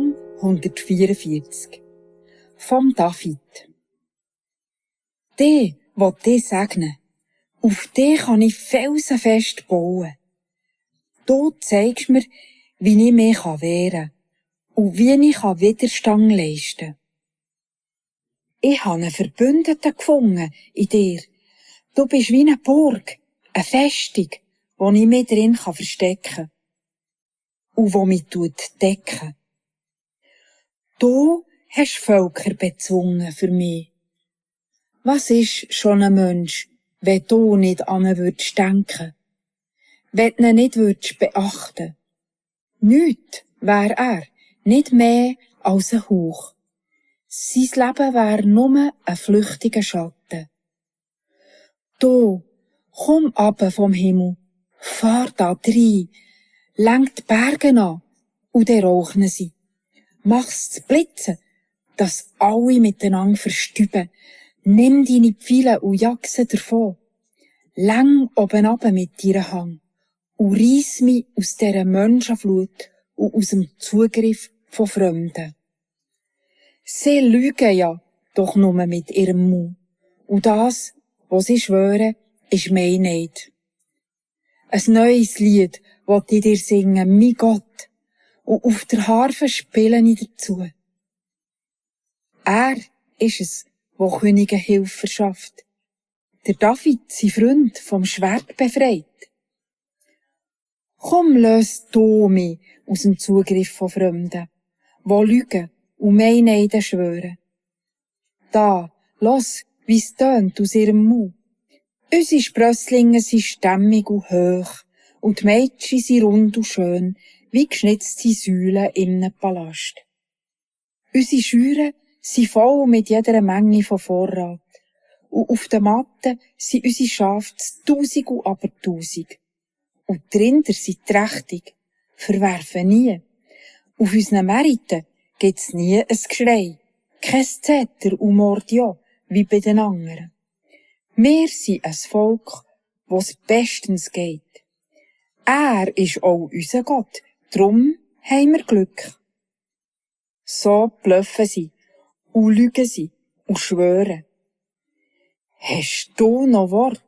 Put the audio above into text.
Psalm 144 vom David. Die, will dich segnen. Auf dich kann ich felsenfest bauen. Du zeigst mir, wie ich mich wehren kann und wie ich Widerstand leisten kann. Ich habe einen Verbündeten gefunden in dir. Du bist wie eine Burg, eine Festung, wo ich mich drin verstecken kann und wo mich decken. Du hast Völker bezwungen für mich. Was ist schon ein Mensch, wenn du nicht an ihn würdest denken? Wenn du ihn nicht würdest beachten? Nichts wär er, nicht mehr als ein Hauch. Sein Leben wär nur ein flüchtiger Schatten. Du, komm ab vom Himmel, fahr da rein, lenk die Berge an und dann rauchen sie. Mach's zu blitzen, dass alle miteinander verstüben. Nimm deine Pfeile und jag sie davon. Läng oben runter mit deiner Hand und reiss mich aus dieser Menschenflut und aus dem Zugriff von Fremden. Sie lügen ja doch nur mit ihrem Mund. Und das, was sie schwören, ist Meinheit. Ein neues Lied will ich dir singen, mein Gott, und auf der Harfe spiele ich dazu. Er ist es, der Königen Hilfe verschafft. Der David, sein Freund, vom Schwert befreit. Komm, löst du mich aus dem Zugriff von Fremden, die lügen und Meinheiten schwören. Da, los, wie's tönt aus ihrem Mund. Unsere Sprösslinge sind stämmig und hoch, und die Mädchen sind rund und schön, wie geschnitzte Säulen in einem Palast. Unsere Scheuren sind voll mit jeder Menge von Vorrat, und auf den Matten sind unsere Schafe zu Tausend und Abertausend. Und die Rinder sind trächtig, verwerfen nie. Auf unseren Märkten gibt's nie ein Geschrei, kein Zeter und Mordio, wie bei den anderen. Wir sind ein Volk, wo's bestens geht. Er ist auch unser Gott, drum haben wir Glück. So bluffen sie und lügen sie und schwören. Hast du noch Wort?